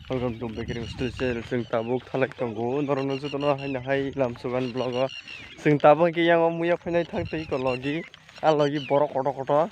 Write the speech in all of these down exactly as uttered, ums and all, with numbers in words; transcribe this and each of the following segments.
Welcome to Bakery Hostel channel. Chwng tabuk thalai tongo. Norokno jotono haino hai lamsugan vlog o. Chwng tabuk khe yang o muya phainai thang twi ko logi. A logi borok kotor kotor.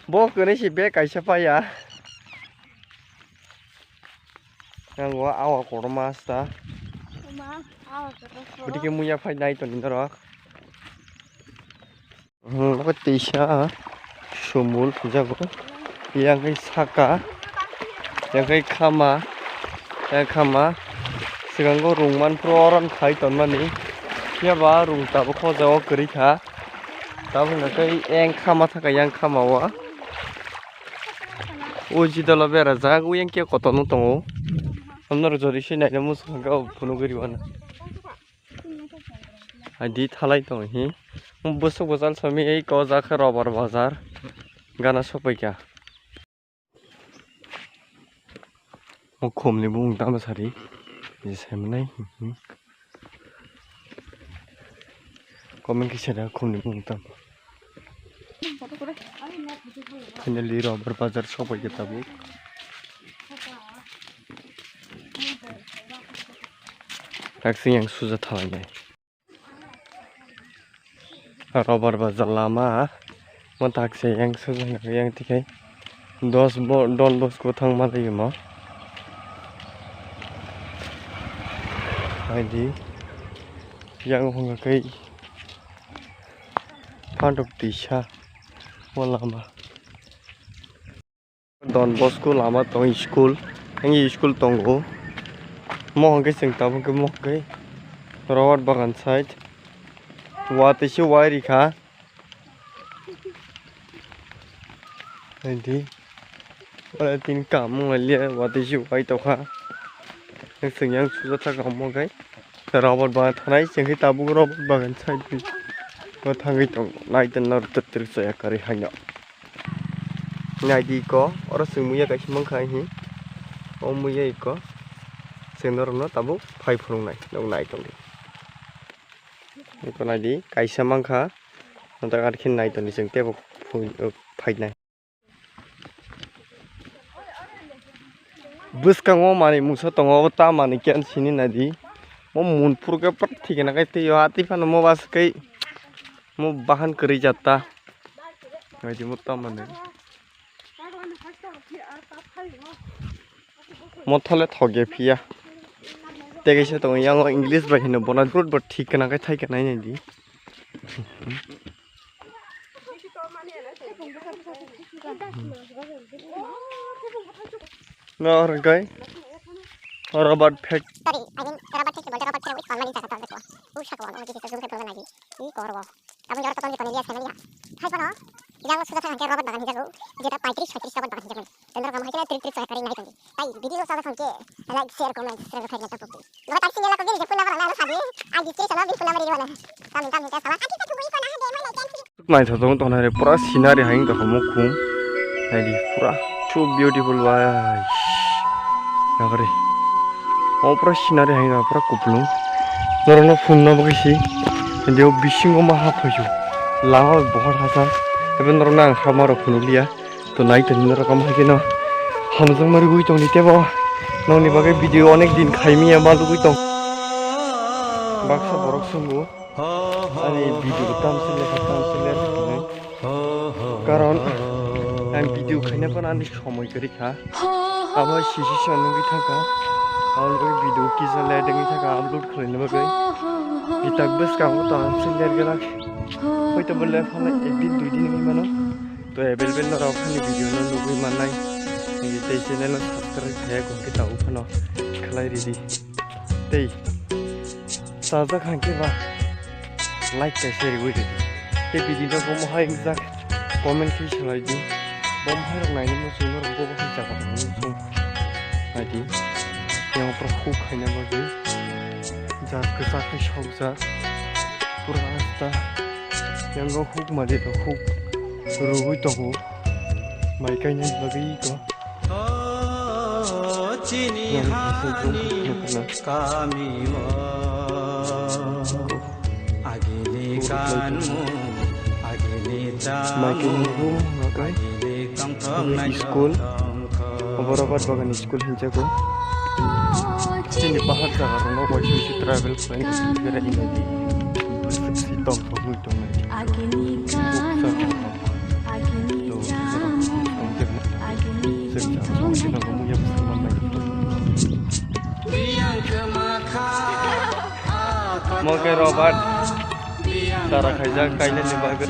Bo kwrwi si bag kaisa paya. Yang o awa kotorma asta. Bwtwi khe muya phainai toni norok. Hmm, obo teisa sumul pujago. Yang kai saka, yang kai khama, yang khama. Sigango rung manphru oran khai tonmani. Phiya ba rung tabuk o jaga kwrwi kha. Tabuk hwnkhe yang khama thaka yang khama o. O jidolo berajak, o yang khe kotorno tongo. Hamnaro jori se naina muchung kha o phunugwi rw ano. Adi thalai tong hi. Bwswk bwsal sami ei ko ja khe Robar Bazar gana sokpai kha. O khumni bumung tamo sari. Je sai manai. Comment kisa da khumni bumung tamo. Finally, Robar Bazar sokpai khe tabuk. Taksing yang suja thalangnai. Robar Bazar lama, mo taksing yang suja yang tikai. Dos bo, Don Bosco thangma lai mo. Haidi, yang hwnga kai. Phantok tisa o lama. Don Bosco lama tong school, ang school tongo. Mo hwnkhe chwng tabuk khe mo hwnkhe Robert Bagan side. Watwi se wai rikha. Haidi. Ora tin kam wngya watwi se wai tokha. Chwng yang suja thaka omo khe. Robert bagan thanai chwng khe tabuk Robert bagan side ni. O thangwi tong nai ten nor tir tir chaya karwi haino. Naidi ko oro chwng muya kaisa mankha hi. O muya iko. Chwng norokno tabuk phai phunuknai. Nok nai tongdi. Iko naidi kaisa mankha. Nokta ar khe nai tongdi chwng tebo phu-, phainai. Bwskango manwi mungsa tongo, obo ta manwi khe sini naidi. Mo mun phuru khe prak thikena khe twi o, atwi phano mo bas khe mo bahan kwrwi jat ta. Naidi mo ta manwi. Mo thole thok ya phiya. Tei kaisa tongo yang o English bai hino, bono brut bo thikena khe thaikena naidi. No, oro kai. Oro bat phek. Sorry, I mean, rubber factory bolte rubber factory wis palmani jaga tong dekho. Usha ko, no, jisi jumpe pura lagi. I korbo. Tabuk jor tokon jikoni liya family ha. Hai kono, yang sudah thang ke rubber bagan hijago. Jeta paitris, paitris rubber bagan hijago. Tendor kamu hai kena trik trik saya kari nai tong. Tai video sa thang ke, like, share, comment, subscribe kari nai tong. Lo tak single ko gini je puna barang na sadi. Ang di kiri sana di puna mari wala. Kami kami ke salah. Aki ka tu bui ko na ha de mana kan. Naithotok wng tongnairok pura scenery hai wng tongkha mukhung. Naidi pura so beautiful bai. Nabari. O pura scenery hai wng pura kupulung. Norokno phunukna bagwi se. Tei o bisingo ma ha phaisio. Lama bai bohor hachal. Ebe norokno ang kha ma rok phunukliya. To nai tongni norok omo hai kheno. Hamjakma rwgwi tongdi tebo. Nokni bagwi video onek din khaimya ma rwgwi tong. Baksa borok swngo. Ani video tamsile kha, tamsile kha hinwi. Karon ang video khaina phano ani somoi kwrwi kha. Abo sisi se nugwi thangkha. Aboni bagwi video kisa late wngwi thangkha upload khlaina bagwi. Kitak bwskango tamsile rwgwlak. Hoito bo le phano ek din dui din wngwi mano. To available norok ani video no nugwi mannai. Tei channel no subscribe khaiya khe tabuk phano khlai ridi. Tei chajak hangke ba like kaisa riwi ridi. Tei bini no bomo hai wngjak comment khe salai di. Bomo hai rok naini muchung norok bobo hai jaga tongmani muchung. Naidi. Yang pura huk khaina bagwi. Jat kwchak khe sokjak. Pura asta. Yang o huk mari rok huk rwgwi tongo. Mai kainani bagwi ko. Chini hani kami o agini kanmu, agini tamu, agini tongthoknai school. Boro bat bagani school hinjago. Chini bahar jaga rokno waisa waisa travel khlai berai nai di. Bwswk si tong thok wng tong nai di. Bukcha tong thok. To, borok tong tebna. Chwng chama song sino bo muya bwswk man nai di. Mo khe Robert. Chara khaijak kainani bagwi.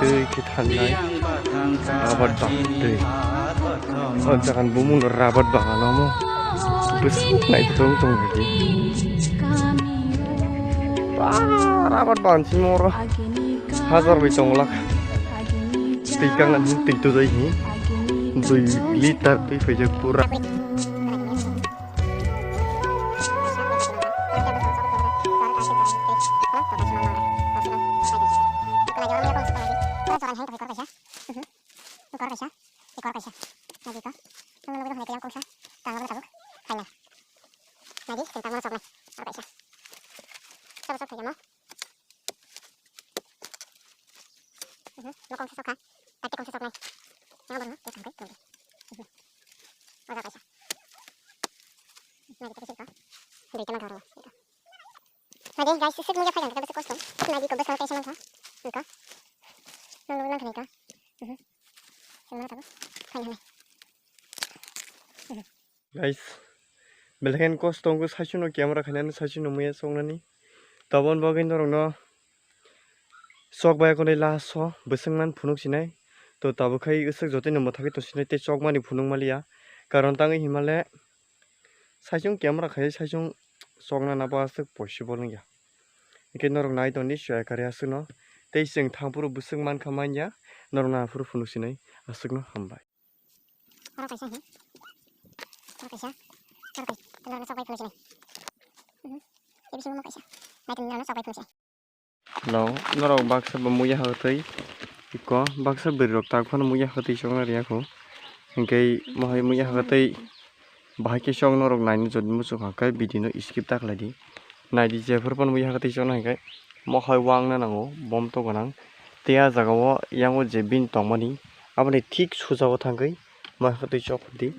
Twi khe thangnai rabar bang twi. O jagan bumung rabar bagan omo. Bwswk naithotok tong di. Ba, rabar bagan simi oro hajar bai tong lak. Twi kangna twi tujai hi. Dui litar twi phaijak pura. Mhm, mokol sosok kha. Tati kongsa soknai. Yang baru, dia sampai, tunggu. Mhm. Agak kaisa. Nah, kita kasih kok. Duitnya mah baru. Gitu. Nah, deh, guys, sisik mulia kalian, kita besok kosong. Nah, di kobes kalau kayak sama kah? Gitu. Nunggu ulang kali kah? Mhm. Yang mana tahu? Kayak mana? Mhm. Guys, belai khe kosto wngkhe saichung no camera khainani saichung no muya choknani. Taboni bagwi norokno chok bai konwi last o bwswk man phunuk sinai. To tabuk khai swk jotoino mwthagwi tong sinai tei chokmani phunuk maliya. Karon tangwi himale saichung camera khai saichung choknana bo aswk possible wngya. Hwnkhe norok nai tongdi soya kari aswkno. Tei chwng thangphuru bwswk mankha manya norok naphuru phunuk sinai aswkno hambai. Oro kaisa, hmm? Oro kaisa. Oro kaisa. Oro sok bai phunuk sinai. Mhm. Tei bisingo mo kaisa. Nai tongni ano sok bai phunuk sinai. No, norok baksa bo muya hwtwi. Iko baksa bwrwi rok tak phano muya hwtwi chokna riyakho. Hinkhe mohai muya hwtwi bahai khe chok norok naini jodi muchung kha khe video no skip ta khlai di. Nai di jephuru phano muya hwtwi chokna hinkhe mohai wangna nango bom to gwnang. Tei ah jaga o yango je bini tongmani aboni thik suja o thangwi. Mai hwtwi chok di.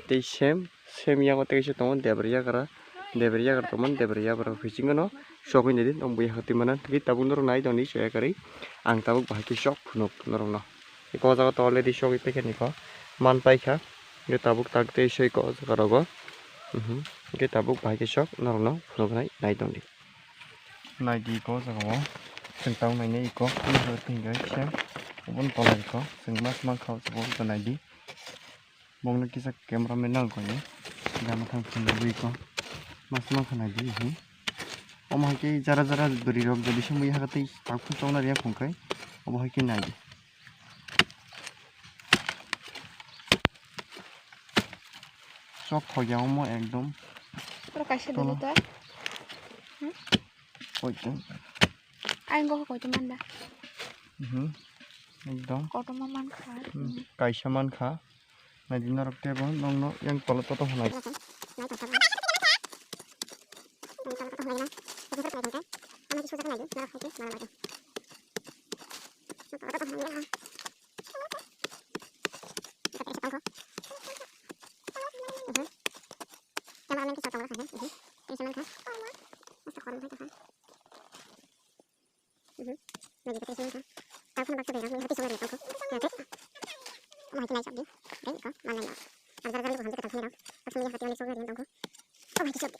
Tei sem, sem yango tei kaisa tongo debri yagra. Debri yagra tongmani debri yagra bisingo no chogwi naidi. Nwng buya hwtwi mana tei tabuk norok nai tongdi soya kwrwi. Ang tabuk bahai khe chok phunuk norokno. Eko jaga to already chogwi paikha niko. Man paikha. Tabuk tak tei soi ko jaga rogo. Mhm. Hwnkhe tabuk bahai khe chok norokno phunuknai nai tongdi. Naidi iko jaga o. Chwng tang nainai iko. Tingkha sem. Oboni tola iko. Chwng mas mankha o naidi. Bongno kisa camera man nang koi. Gana thang phunugwi iko. Mas mankha naidi hi. Omo hai khe jara jara bwrwi rok jodi se muya hwnkhe tei tak phung chokna rwya phung khai. Obo hai khe naidi. Chok khogya omo ekdom. Oro kaisa tola. Dili ta. Hmm? Koito. Ayang go koito manda. Mhm. Ekdom. Kotorma mankha. Hmm. Kaisa mankha. Naidi norok tebo nongno yang tola toto hwnai. Mhm. Nagi kata isi nangkha. Tang khana baksa berang, nagi hati songa ri tangkho. Nagi. Omo hati nai chapdi. Dai ko, malai no. Arjar arjar lugu hamdi kata khana rang. Baksa nagi hati nai songa ri tangkho. Omo hati chapdi.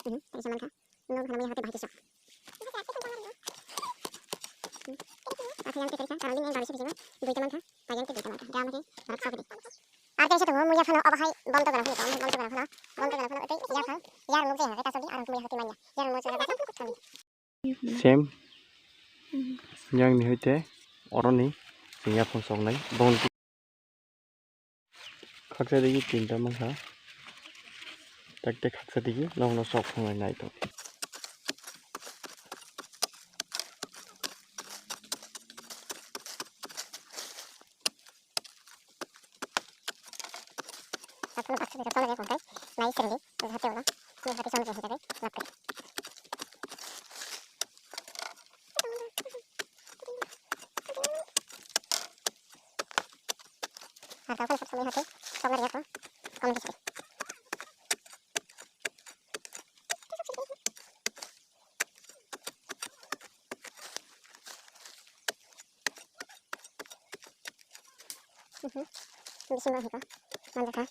Mhm, tang isi mankha. Nung khana mui hati bahai kisa. Baksa yang ketiga, karena ini yang baru sih bisa. Duita mankha, bayang ke duita mankha. Dia mungkin baru chapdi. Arjar isi tunggu, muya phano, obo hai, bom to gana phano, bom to gana phano. Bom to gana phano, itu, ya kha. Ya mung jaya, kita chapdi, arang muya hati manya. Ya mung jaya, kita chapdi. Same. Yang ni hoite oroni yang yaphang soknai bong khaksa digi tinta mankha. Tak tak khaksa digi nokno sok phungai nai tong. Takhwlwng baksa bwswk chonai khe kongkhai nai srwngdi, jahate ulo nini hati chonai khe hwnjagwi lab kari. Narkal phano sab samui hati, tokna riyakho, comment khe sadi. Mhm. Bisingo hiko, manjakha.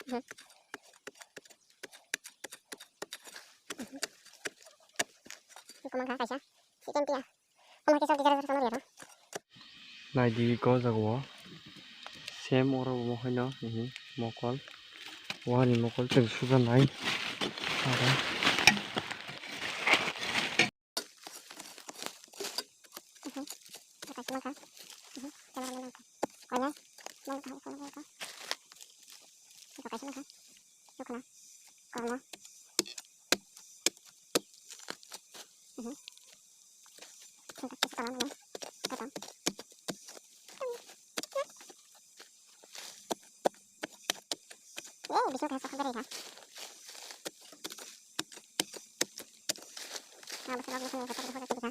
Mhm. Mhm. Hiko mankha kaisa, chicken tiya. Naidi ko jaga o. Sem oro bo haino, mhm, mokol. Wahani mokol chwng sujaknai. Aro. Mhm. Kaisa mankha. Mhm. Camera man mankha. Oya. Mankha, mankha, mankha. Kaisa mankha. Nukha na? Kwbangma. Mhm. Sengkrak kisa kwbangma. Kotom. Yay, bisingo kaisa sokha berai kha. Ah, bwswk, bwswk, bwswk, bwswk, bwswk.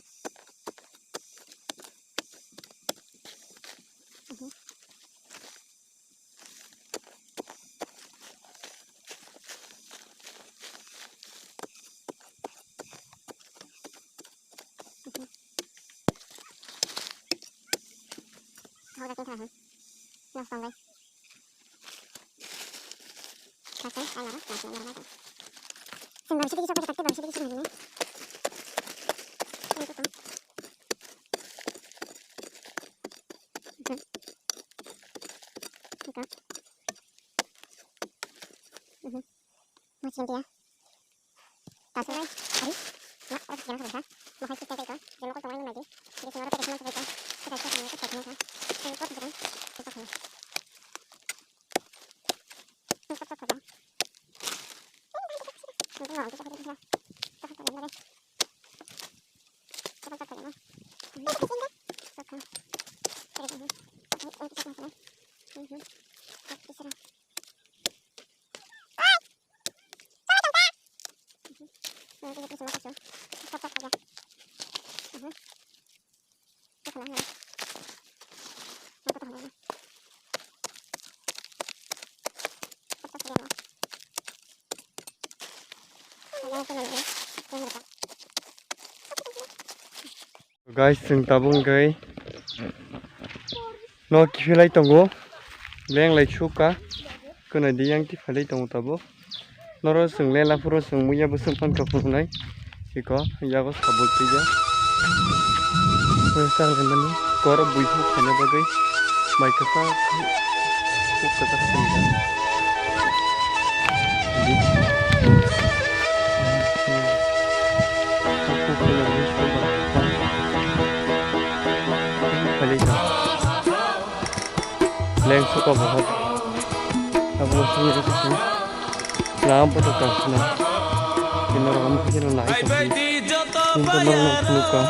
Mhm. Mhm. Mo chini dia. Tasuk nai. Ari. Na, oh, jangan sabar, ha. Mo hai kita teko. Jangan kau tunggu lagi. Jadi semua kita semua kita. Kita kita semua kita semua. Ini kau tunggu. Kita tunggu. Ini kau tunggu. Ini kau tunggu. Kita tunggu. Kita tunggu. Kita tunggu. Kita tunggu. Kita tunggu. Kita tunggu. Guys, chwng tabuk wngkhe no kiphilai tongo, lenglai sukha, khwnadi yang tiphailai tongo tabuk. Noro chwng lela phuru chwng muiya bwswk mankha phunuknai, iko yago sabuk twiya. Muiya chang hinmani koro buiphuk khaina bagwi mai kwchak kuk kwchak swngjak. Leng suka bahar. Abo sini itu sini. Lam poto kasna. Kino ram kino lai. Ini norok phunukha.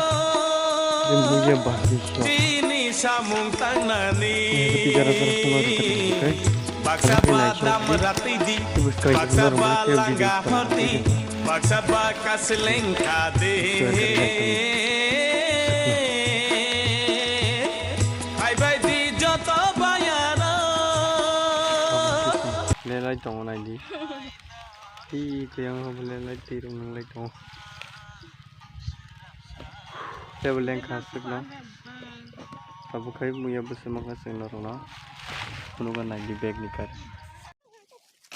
Ini muiya bahar. Ini samung tangnani. Ini gara gara semua dekat. Baksa bata meratidi, baksa bata gahordi, baksa baka selengkha de. Hai bai di joto bayaro. Lelai tongo naidi. Ti kuyang ho lelai ti rung nang lai tongo. Tebo lengkha aswkno. Abo khai muiya bwswk mankha chwng norokno. Phunukna naidi bag ni kar.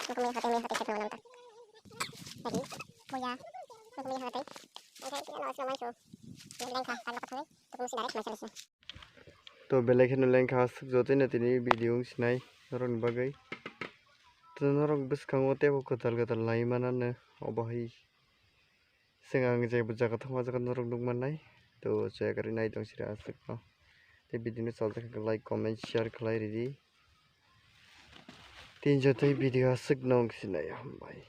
Nokni hatai ni hatai khe tongna ta. Tadi muiya nokni hatai. Oke, kino aswk mansu. Lengkha, talo kathai. Tukung si direct maisa lesi. To belai kheno lengkha aswk jotoino tini video wng sinai norokni bagwi. To norok bwskango tebo kwtal kwtal nai manano obo hai. Chwng ang je jaga thangma jaga norok nukmannai. To chaya karwi nai tong sira aswkno. Tei video no chajak khe like, comment, share khlai ridi. Tin jotoi video aswkno wng sinai hambai.